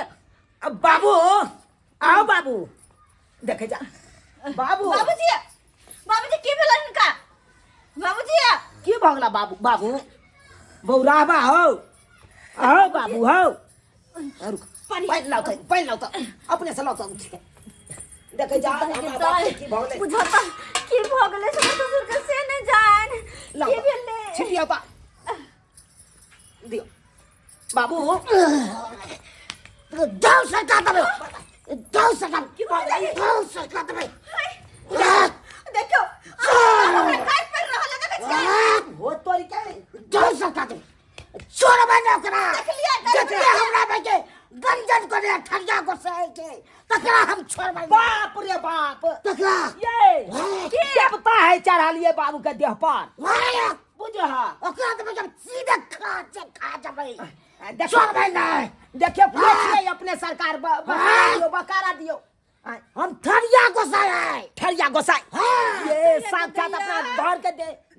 अब बाबू आओ बाबू देखे जा बाबू बाबूजी बाबूजी की भेलै हिनका बाबूजी की भऽ गेला बाबू बाबू बौराबा हो आओ बाबू हो रुक पानी पानि लाउ तऽ पानि लाउ तऽ अपने से लाउ तऽ उठि के देखै जा हमरा बाप के की भऽ गेलै बुझता की भऽ गेलै से ससुर के से नहि जान लाउ की तऽ भेलै छिटिया पा दियौ बाबू दौ सरका देबै दौ सरका की भऽ गेलै दौ सरका देबै देखियौ हमरा काटि पड़ि रहल है देखै छियै हो तोरी के दौ सरका देबै छोड़बै ने ओकरा देखलियै, जते हमरा बेटे गंजन करे ठरिया गोसाई के तकरा हम छोड़बै बाप रे बाप तकरा ये देवता है चढ़ालिए बाबू के देह पर वाह बुझहा ओकरा तऽ मतलब सीधे खा खा जबै देखियो छोड़बै नहि देखियो पूछिए अपने सरकार बकारा दियो बकारा दियो आय, हम ठरिया गोसाई है ठरिया गोसाई हाँ। ये साक्षात अपना घर के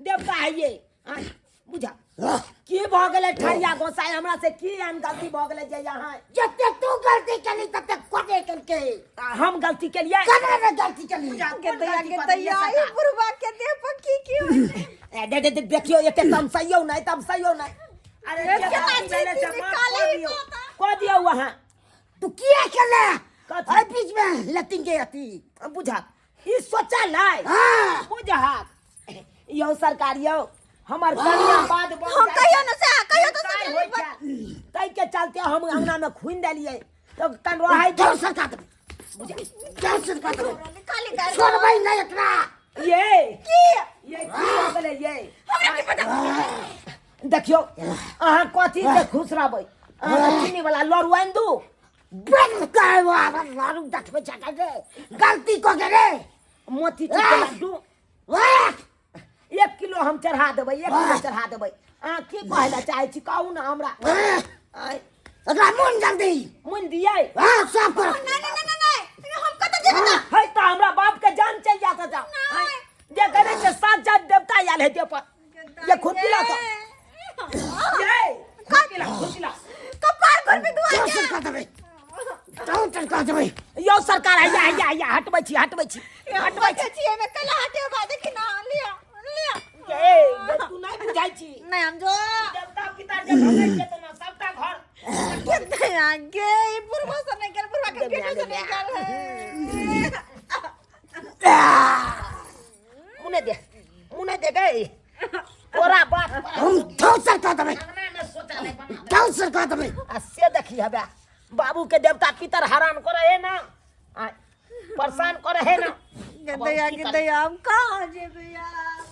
देवता है ये आय, बुझा की भऽ गेलै ठरिया गोसाई हमरा से की एहन गलती भऽ गेलै जे यहाँ जते तू गलती केली तते कोने केलकै आ, हम गलती केलियै कने ने गलती केली के दैया के दैया ई बुढ़वा के देह पर की की होइ छै ए, दे दे दे देखियो एते तमसैयो नहि तमसैयो नहि अरे ए, जे केना गलती भेलै से चीज माफ निकालै कऽ दियौ को तऽ? कऽ दियौ अहाँ तू किया केले कथी? एहि बीच में लतिन के अथी बुझा ई सोचल है हाँ बुझा यौ सरकार यौ हमर कनिया बाद बन हम जाइ कहियो न से कहियो तो काय सोचल होइ छै ताहि के चलते हम अंगना में खुनि देलियै तऽ कन रहै दौ सरका देबै दौ सरका देबै निकाली गाड़ छोड़बै नहि एकरा ये की ये की हो गेलै ये हमरा की पता देखियौ अहाँ कथी से खुश रहबै अहाँ चीनी वाला लड़ू आनि दू बंद कर वो आवाज लारू देखबै छका रे गलती को के रे मोती चूर के लड्डू वाह 1 किलो हम चढ़ा देबै 1 किलो चढ़ा देबै अहाँ की कहै लए चाहै छी कहू ने हमरा आँय, एकरा मुन जल्दी मुनि दियै हां साफ कर नहीं नहीं नहीं नहीं हम कतऽ जेबै तऽ है तऽ हमरा बाप के जान चलि जात जाओ नहि। देखै नहि छै सात जात देवता आयल है देह पर ये खुद पिला तऽ ये खुद पिला खुद पिला कपार घर में दुआ दौ सरका देबै दौ सरका देबै यौ सरकार हैया हैया हैया हटबै छी हटबै छी हटबै छी एमे कैला हटेबा देखी ना लिया लिया ये ये तू नहि बुझाइ छी नहीं हम जो देवता पिता जे भगै छै तऽ ने सबटा घर के आगे ई बुढ़वा से नहीं गेल बुढ़वा के बेटो से नहीं गेल है मुने दे मुने दे गई तोरा बाप हम दौ सरका देबै दौ सरका देबै आ से देखी हबे बाबू के देवता पितर हरान करे है ना आ, परेशान करे है ना दैया के दैया हम कहाँ जेबै यार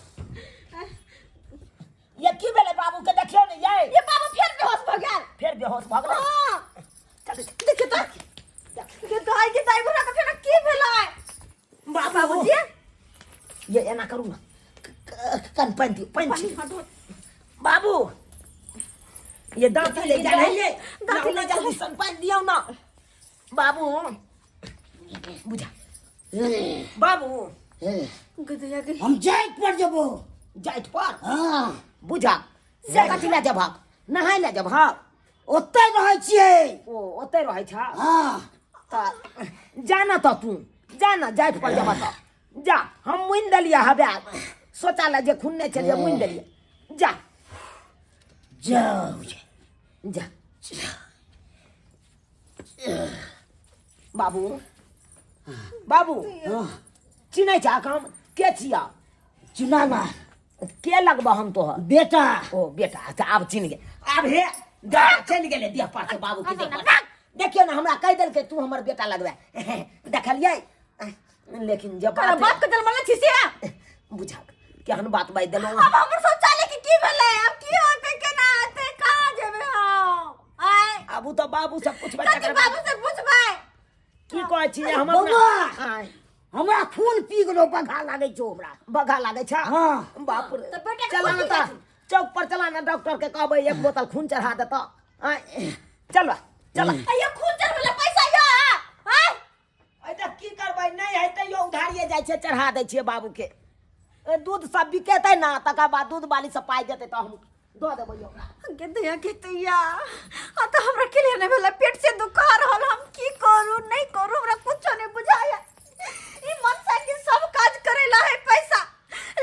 ये की भेलै बाबू के देखियो ने ये ये बाबू फेर बेहोश भऽ गेल फेर बेहोश भऽ गेलै हाँ चल देखियौ तऽ के दाइ के दाइ बुढ़ा के फेर की भेलै बाबू बाबूजी ये एना करू ना कन पानि दियौ पानि पानी छी हटो बाबू ये दाँती ले जा रही है दाँती दाँती ले ले जल्दी सन पानि दियौ ना बाबू बुझा बाबू गदैया के हम जाइत पर जेबो जाइत पर हाँ बुझा से कथी लए जेबहक नहाय लए जेबहक ओतै रहै छियै ओ ओतै रहै छ हाँ तऽ जा ना तऽ तू जा ना जाइत पर जेबह तऽ जा हम मुनि देलियै हवे शौचालय जे खुनने छलियै मुनि देलियै जा जाउ जा बाबू बाबू चिन्है छ हम के छिया चुनावा के लगबा हम तोहर बेटा ओ बेटा अच्छा आब चिन्ह गेल आब हे चलि गेलै देह पर से बाबू के देह पर देखियौ ने हमरा कहि देलकै तू हमर बेटा लगबे देखलियै लेकिन जब तोरा बाप के जन्म छी से बुझा केहन बात बाजि देलहुँ अब हमर शौचालय के की भेलै अब की होतै केना होतै कहाँ जेबै हम आय आबू तऽ बाबू सब पूछबै कथी तकर बाबू बाद से पूछबै की कहै छी हम बौआ! आँय। हमरा खून पी गेलो, बघा लागै छौ हमरा। बघा लागै छ? हाँ। बाप रे। तऽ बेटा के चला खून ना पी तऽ चौक पर चला ना, डॉक्टर के कहबै एक बोतल खून चढ़ा देता। आँय, चल बा, चल। अयो खून चढ़बै ला पैसा यो आय। अइ तऽ की करबै, नहि है तैयो उधारिये जाइ छै, चढ़ा दै छियै बाबू के। ए, दूध सब बिकेतै ना तकर बाद दूध वाली सब पाइ देतै तऽ हम दऽ देबै ओकरा। गे दैया गे दैया, आ तऽ हमरा क्लियर नहि भेलै, पेट से दुखा रहल, हम की करू नहि करू हमरा कुछो नहि बुझाया। ई मनसा के सब काज करे ला है पैसा,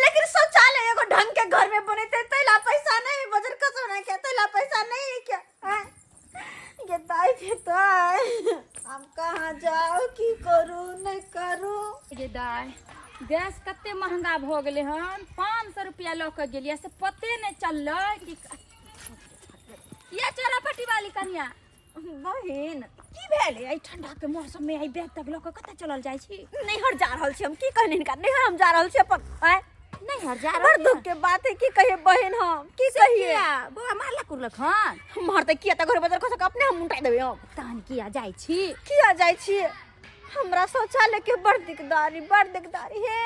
लेकिन शौचालय एगो ढंग के घर में बनेते तैला पैसा नहीं, बजर कसो नहीं के तैला पैसा नहीं के। आँय, गे दाई गे दाई, हम कहाँ जाओ, की करू नहीं करू। गे दाइ, गैस कते महंगा भऽ गेलै हन, 500 रुपया लऽ कऽ गेलियै से पते नहि चललै कि ये चोरापट्टी वाली कनिया। बहिन की भेल एहि ठंडा के मौसम में एहि बैग तक लऽ कऽ कतऽ चलल जाइ छी? नैहर जा रहल छी हम। की कहने हिनका, नैहर हम जा रहल छी अपन। आँय? नैहर जा बड़ रहल दुख के बात है, की कहिए बहिन, हम की कहिए। किया बौआ मारलक कुरलक हन? मारते किया, तऽ घर बदल खसक अपने हम उठा देबै हम। तहन किया जाइ छी? किया जाइ छी, हमरा शौचालय के बड़ दिकदारी, बड़ दिकदारी है।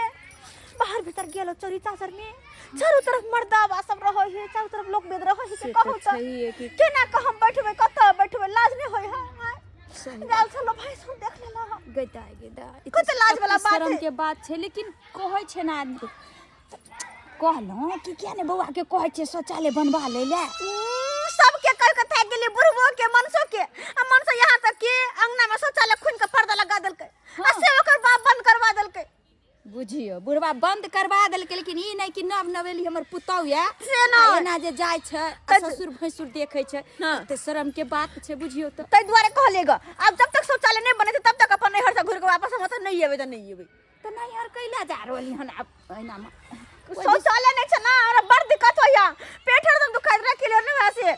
बाहर भीतर गेलो चोरी चाचर में चारों तरफ मर्दावा सब रहे है, चारों तरफ लोग बेद रहे है। से कहू तऽ तऽ छैहे कि केना कऽ हम बैठबै, कतऽ बैठबै, लाज नहि होइ है? गाल छलो भाई सब देख लेला हम। गदा गदा, ई कते तऽ लाज वाला कते बात शरम है। के बात छै, लेकिन कहै छै ने आदमी। कहलहुँ कि किया ने बौआ के कहै छियै शौचालय बनवा लै लए? सबके कह के थाकि गेलियै, बुढ़बो के मनसो के, आ मनसो यहाँ तक कि अंगना में शौचालय खून के पर्दा लगा देलकै आ से ओकर बाप बंद करवा देलकै। बुझियौ, बुढ़वा बंद करवा देलकै, लेकिन ई नहि कि नव नवेली हमर पुतहु यऽ से नहि। आ एना जे जाइ छै आ ससुर भैंसुर देखै छै। हाँ। कते शरम के बात छै, बुझियौ तऽ। ताहि दुआरे कहलियै ग, आब जब तक शौचालय नहि बनेतै तब तक अपन नैहर से घुरि के वापस हम ओतऽ नहि एबै तऽ नहि एबै। तऽ नैहर कैला जा रहली हन आब एनामे? शौचालय नहि छै ना, हमरा बड़ दिक्कत होइया, पेट हरदम दुखाइत रहै, क्लियर नहि होइया से।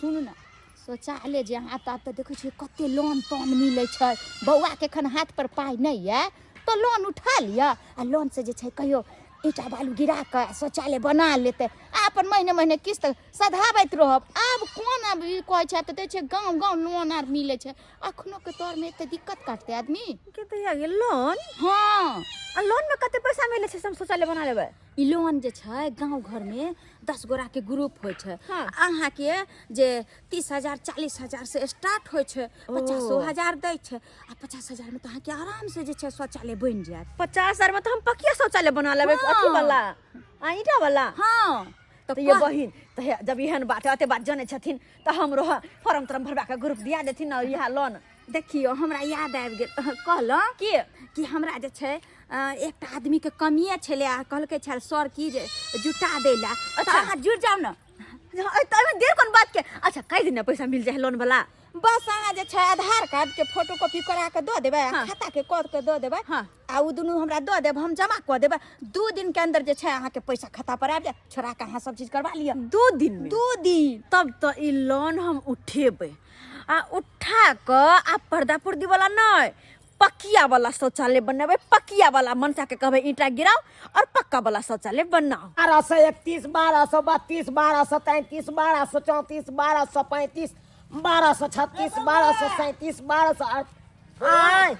सुनू ने, शौचालय जे अहाँ आब तऽ देखै छियै कते लोन तोन मिलै छै। बौआके एखन हाथ पर पाइ नहि यऽ तऽ लोन उठा लिअ आ लोन से जे छै कहियो ईंटा बालू गिरा कऽ शौचालय बना लेतै आ अपन महीने महीने किस्त सधाबैत रहब। आब कोन आब ई कहै छै, आब तऽ दै छै गाँव गाँव लोन आर मिलै छै। अखनो के तौरमे एते दिक्कत काटतै आदमी? के तऽ गेल लोन? हाँ। आ लोन में कते पैसा मिलै छै से हम शौचालय बना लेबै? ई लोन जे छै गाँव घरमे 10 गोराके ग्रुप होइ छै। हाँ। अहाँके जे 30,000 40,000 से स्टार्ट होइ छै, 50,000 दै छै आ 50,000 मे तऽ अहाँके आराम से जे छै शौचालय बनि जायत। 50,000 में तऽ हम पकिया शौचालय बना लेबै। हाँ। अथी वाला आ ईंटा वाला। हाँ तऽ ये बहिन तऽ हे, जब एहन बात एते बात जनै छथिन तऽ हमरो फॉर्म तॉर्म भरबा के ग्रुप दिया देथिन ने इएह लोन। देखियौ, हमरा याद आबि गेल, कहलहुँ की कि हमरा जे छै एकटा आदमीके कमिए छलै आ कहलकै छल सर की जे जुटा दै लए, तऽ अच्छा। अहाँ जुड़ि जाउ ने। हाँ, तऽ एहिमे देर कोन बात के? अच्छा, कई दिन पैसा मिल जाए लोन वाला? बस अहाँ जे छै आधार कार्ड के फोटो कॉपी करा के दऽ देबै आ हाँ। खाता के कऽ के दऽ देबै। हाँ। आ ओ दुनू हमरा दऽ देब, हम जमा कऽ देबै। 2 दिन के अंदर जे छै अहाँके पैसा खाता पर आबि जायत, छोड़ा के अहाँ सब चीज करवा लिअ। 2 दिन में? 2 दिन। तब तऽ ई लोन हम उठेबै आ उठा कऽ आ पर्दा पुर्दी वाला नहि, पकिया वाला शौचालय बनेबै, पकिया वाला। मनसा के कहबै ईंटा गिराओ और पक्का वाला शौचालय बनाओ। 1231, 1232, 1233, 1234, 1235, 1236, 1237, 1208। आय।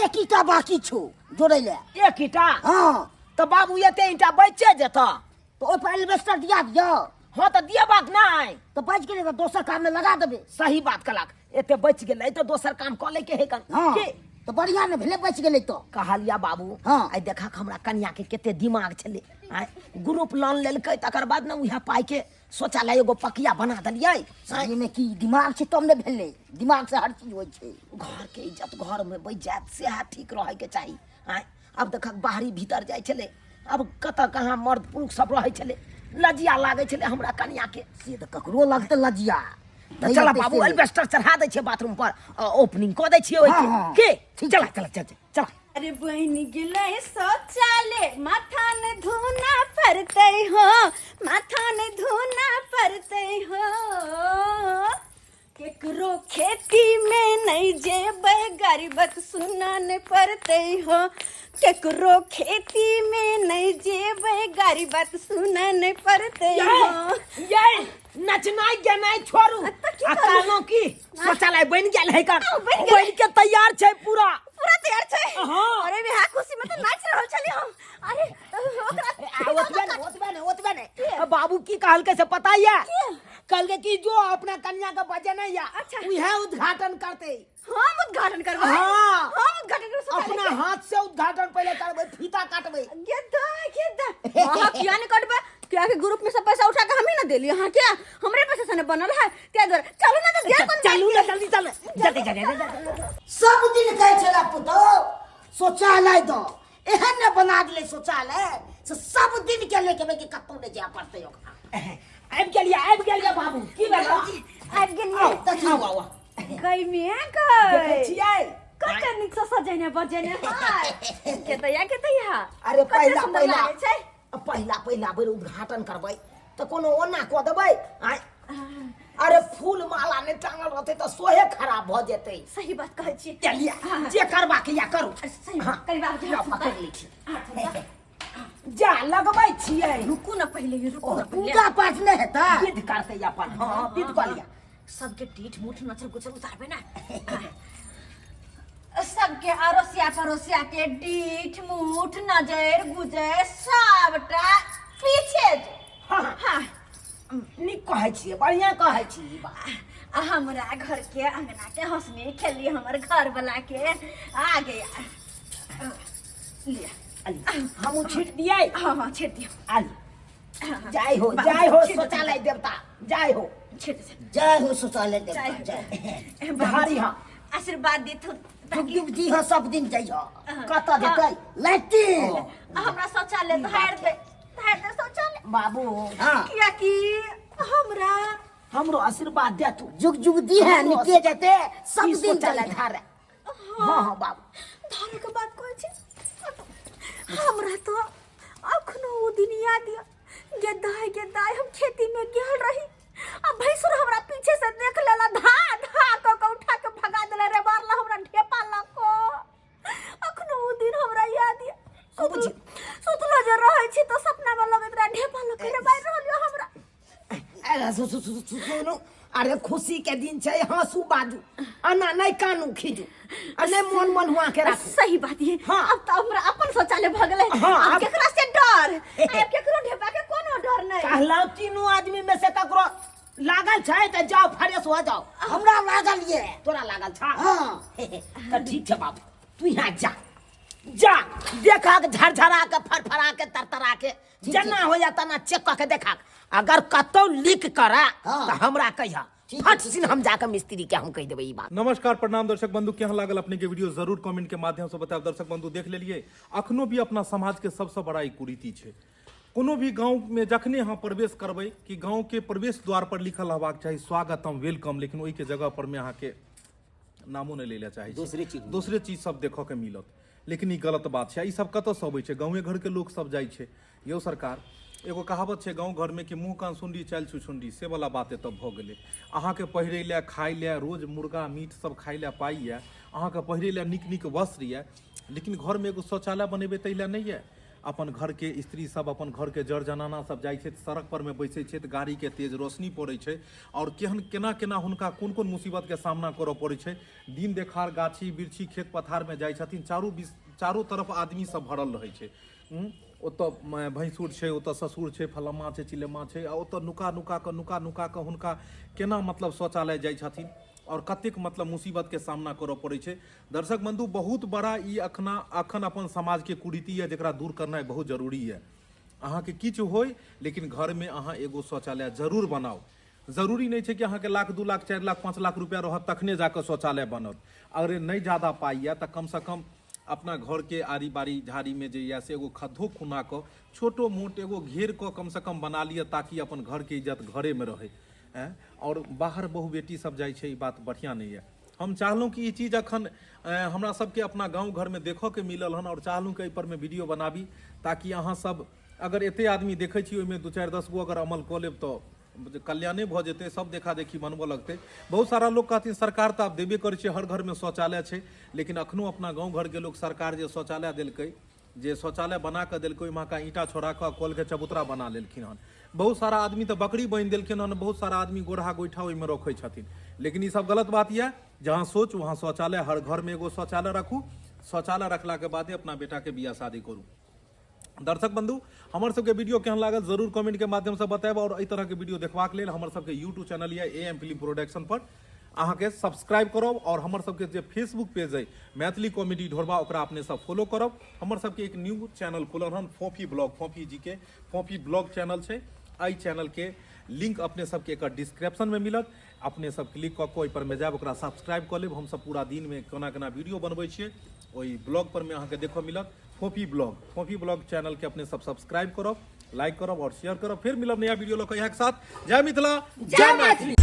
एक ईटा बाकी छौ जोड़ै ले। एक ईटा? हाँ। तऽ बाबू एते ईटा बचे जेतऽ? तऽ ओहि पर एल्बेस्टर दिया दियौ। हाँ तऽ दिएबाक नहि। तऽ बचि गेलै तऽ दोसर काममे लगा देबै। सही बात कहलक, एते बचि गेलै तऽ दोसर काम कऽ लैके है कन। हाँ। के? तऽ बढ़िया ने भेलै, बचि गेलै तऽ। कहलिया बाबू। हाँ। आइ देखक हमरा कनिया के कते दिमाग छलै। आइ ग्रुप लोन लेलकै तकर बाद ने उएह पाइ के शौचालय एगो पकिया बना देलियै। एहिमे की दिमाग छै तब ने भेलै, दिमाग से हर चीज होइ छै। घर के इज्जत घर में बचि जायत सएह ठीक रहै के चाही। आँय, आब देखक बाहरी भीतर जाइ छलै, आब कतऽ कहाँ मर्द पुरुष सब रहै छलै, लजिया लागै छलै हमरा कनिया के। से तऽ ककरो लगतै लजिया। तऽ चल बाबू, एल्बेस्टर चढ़ा दै छियै बाथरूम पर आ ओपनिंग कऽ दै छियै ओहिके। हाँ, हाँ। के चला चला चल चला। अरे बहिन गेलै शौचालय, माथा ने धोना पड़तै हो, माथा ने धोना पड़तै हो। केकरो खेती में नहीं जेबै गरीबक सुना नहीं पड़तै हो। केकरो खेती में नहीं जेबै गरीबक सुना नहीं पड़तै हो। ये नचनाइ गेनाइ छोड़ू। तऽ की आ करू? कहलहुँ की शौचालय बनि गेल है कर हँ, बनि गेल। बनि के तैयार छै पूरा। पूरा तैयार छै। हाँ। अरे बिहार खुशी में तो नाच रहल छली हम। अरे ओकरा आ, ओतबे ने ओतबे ने ओतबे ने बाबू की कहलकै से पता ये? कहलकै कि जो अपना कन्या के बजेने या। अच्छा। उहे उद्घाटन करते। हम उद्घाटन करबै? हाँ। हम उद्घाटन करबै शौचालय अपना के? हाथ से उद्घाटन पहले करबै, फीता काटबै। गेदा गेदा, अहाँ किया नहीं कटबै? किया के ग्रुप में सब पैसा उठा के हम ही ना देली अहाँ क्या? हमरे पैसा से न बनल है, त्या दुआरे चलू ना तऽ गेल कोन। चलू ना, जल्दी चल, जल्दी जल्दी जल्दी। सब दिन कहै छला पुतहु शौचालय दो, एहन ने बना देले शौचालय से सब दिन के लेके के कतौ नहि जाय पड़तै ओकरा। आबि गेलियै, आबि गेलियै बाबू, की भेल? आबि गेलियै। आउ आउ आउ। गई में देखै गई छियै कते नीक से सजेने बजेने है केतैया केतैया। अरे कते पहिला सुन्दर पहिला लागै छै। पहिला पहिला बेर उद्घाटन करबै तऽ कोनो ओना कऽ देबै? आँय, अरे फूल माला नहि टांगल रहतै तऽ सोहे खराब भऽ जेतै। सही बात कहै छी। चलिए, जे करबाक या करू। सही। हाँ। करी बाबूजी, लऽ, हाथ पकड़ि लै छी। हाथ दऽ। जा लगबै छियै। रुकू ना पहिले, ये रुकू ना पहिले। पूजा पाठ नहि हेतै? विध करतै अपन। हँ, विध कऽ लिअ। सबके टीठ मुठ नचल गुचल उतारबै ना, सबके अड़ोसिया पड़ोसिया के डीठ मुठ नजर गुजर सबटा पीछे जो। हाँ। हाँ। नीक कहै छियै, बढ़िआँ कहै छी ई बात। आ हमरा घर के अंगना के हंसनी खेली हमर घर वाला के आ गया, लिया। आली, हमहूँ छीट दियै? हाँ हाँ, छेड़ दियो। आली, जय हो, जय हो शौचालय देवता, जय हो। छेड़ दे। जय हो शौचालय देवता। जय हो। जय धारी। हाँ, आशीर्वाद देथु जुग जुग जी हो, सब दिन जइहो। कतऽ जेतै? लैट्रिन। हमरा शौचालय धार दे, धार दे शौचालय। बाबू। हाँ। कियाकि हमरा हमरो आशीर्वाद दे तू। जुग जुग दी है, निके जेते सब ई दिन शौचालय चले। धारे। हाँ हाँ बाबू, धारे के बात कहै छी, हमरा तो अखनो ओ दिन याद ये। गे दाय गे दाय, हम खेती में गेल रही आ भैंसुर हमरा पीछे से देख लेला, धा धा क के उठा के भगा देला रे, मारला हमरा ढेपा लको। अखनो ओ दिन हमरा याद ये। सुतलो सुतलो जे रहै छी तो सपना में लगैत रहे ढेपा लक रे मारि रहल ये हमरा। अरे सुनू, अरे खुशी के दिन छै, हंसू बाजू, अना नहि कानू खीजू आ नहि मन मन हुआ के राखू। सही बात ये। हाँ। अब तो हमरा अपन शौचालय भऽ गेलै। हाँ, आब आब- केकरा से डर? आब केकरो ढेपा के कोनो डर नहीं। कहलहुँ तीनू आदमी में से ककरो लागल छै तऽ जाओ, फ्रेश हो जाओ। हमरा लागल ये। तोरा लागल छा? हाँ। तऽ ठीक छै बाबू, तू यहाँ जा, जा देखा के झरझरा के फरफरा के तरतरा के जेना हो या तना चेक कऽ के देखा, अगर कतौ लीक करे हाँ। तऽ हमरा कहिया। ठीक फट सिन हम जाके मिस्त्री के हम कहि देबै ई बात। नमस्कार, प्रणाम दर्शक बंधु, केहन लागल अपने के वीडियो जरूर कमेंट के माध्यम से बतायब। दर्शक बंधु, देख लेलिए अखनो भी अपना समाज के सबसे बड़ा ई कुरीति छै। कोनो भी गांव में जखने अहाँ प्रवेश करबै कि गांव के प्रवेश द्वार पर लिखल रहबाक चाही स्वागतम welcome, लेकिन ओहि के जगह पर में अहाँ के नामो नहि लै लए चाहै छी, दोसरे चीज, दोसरे चीज सब देखऽ के मिलत। लेकिन ई गलत बात छै। ई सब कतऽसँ अबै छै? गाँवे घरके लोक सब जाइ छै। यौ सरकार, एगो कहावत छै गाँव घरमे कि मुँह कान सुंडी चालि छुछुंडी, से वाला बात एतऽ भऽ गेलै। अहाँके पहिरै लए खाइ लए रोज मुर्गा मीट सब खाइ लए पाइ यऽ, अहाँके पहिरै लए नीक नीक वस्त्र यऽ, लेकिन घरमे एगो शौचालय बनेबै ताहि लए नहि यऽ। अपन घरके स्त्री सब, अपन घरके जर जनाना सब जाइ छथि, सड़क परमे बैसै छथि, गाड़ीके तेज रोशनी पड़ै छै आओर केहन केना केना हुनका कोन कोन मुसीबतके सामना करऽ पड़ै छै। दिन देखार गाछी बिरछी खेत पथारमे जाइ छथिन, चारू बीस चारू तरफ आदमी सब भरल रहै छै। ओतऽ भैंसुर छै, ओतऽ ससुर छै, फलम्मा छै, चिलम्मा छै, आ ओतऽ नुका नुका कऽ नुका नुका कऽ हुनका केना मतलब शौचालय जाइ छथिन आओर कतेक मतलब मुसीबतके सामना करऽ पड़ै छै। दर्शक बंधु, बहुत बड़ा ई अखना अखन अपन समाजके कुरीति यऽ जकरा दूर करनाइ बहुत जरूरी यऽ। अहाँके किछु होय लेकिन घरमे अहाँ एगो शौचालय जरूर बनाउ। जरूरी नहि छै कि अहाँके लाख 2 लाख 4 लाख 5 लाख रुपया रहत तखने जाकऽ शौचालय बनत। अगर नहि ज्यादा पाइ यऽ तऽ कमसँ कम अपना घरके आरी बारी झाड़ीमे जे यऽ से एगो खद्दो खुना कऽ छोटो मोट एगो घेर कऽ कमसँ कम बना लिअ ताकि अपन घरके इज्जत घरेमे रहै। आओर बाहर बहु बेटी सब जाइ छै, ई बात बढ़िआँ नहि यऽ। हम चाहलहुँ कि ई चीज अखन हमरा सबके अपना गाँव घरमे देखऽके मिलल हन आओर चाहलहुँ कि एहिपर मे वीडियो बनाबी ताकि अहाँ सब अगर एते आदमी देखै छी ओहिमे 2 4 10 गो अगर अमल कऽ लेब तऽ जे कल्याणे भऽ जेतै, सब देखा देखी बनबऽ लगतै। बहुत सारा लोक कहथिन सरकार तऽ आब देबे करै छै, हर घरमे शौचालय छै, लेकिन अखनो अपना गाँव घरके लोक सरकार जे शौचालय देलकै, जे शौचालय बना कऽ देलकै, ओहिमे अहाँके ईंटा छोड़ा कऽ कलके चबूतरा बना लेलखिन हन। बहुत सारा आदमी तऽ बकरी बान्हि देलखिन हन, बहुत सारा आदमी गोरहा गोइठा ओहिमे रखै छथिन, लेकिन ई सब गलत बात यऽ। जहाँ सोच वहाँ शौचालय, हर घरमे एगो शौचालय राखू, शौचालय रखलाके बादे अपना बेटाके बियाह शादी करू। दर्शक बंधु, हमर सबके वीडियो केहन लागल जरूर कमेंट के माध्यम से बतायब, और एहि तरह के वीडियो देखबाक लेल हमर सबके यूट्यूब चैनल यऽ ए एम फिल्म प्रोडक्शन पर अहाँके सब्सक्राइब करब, और हमर सबके जे फेसबुक पेज अइ मैथिली कॉमेडी ढोरबा ओकरा अपने सब फॉलो करब। हमर सबके एक न्यू चैनल खुलल हन फोफी ब्लॉग, फोफी जी के फोफी ब्लॉग चैनल छै। एहि चैनल के लिंक अपने सबके एकर डिस्क्रिप्शन में मिलत, अपने सब क्लिक कऽ कऽ ओहि पर में जायब, ओकरा सब्सक्राइब कऽ लेब। हमसब पूरा दिन में केना केना वीडियो बनबै छियै ओहि ब्लॉग पर में अहाँके देखऽ मिलत। फोफी ब्लॉग, फोफी ब्लॉग चैनल के अपने सब सब्सक्राइब करब, लाइक करब और शेयर करब। फिर मिलब नया वीडियो लऽ कऽ इएह के साथ। जय मिथिला, जय मैथिली।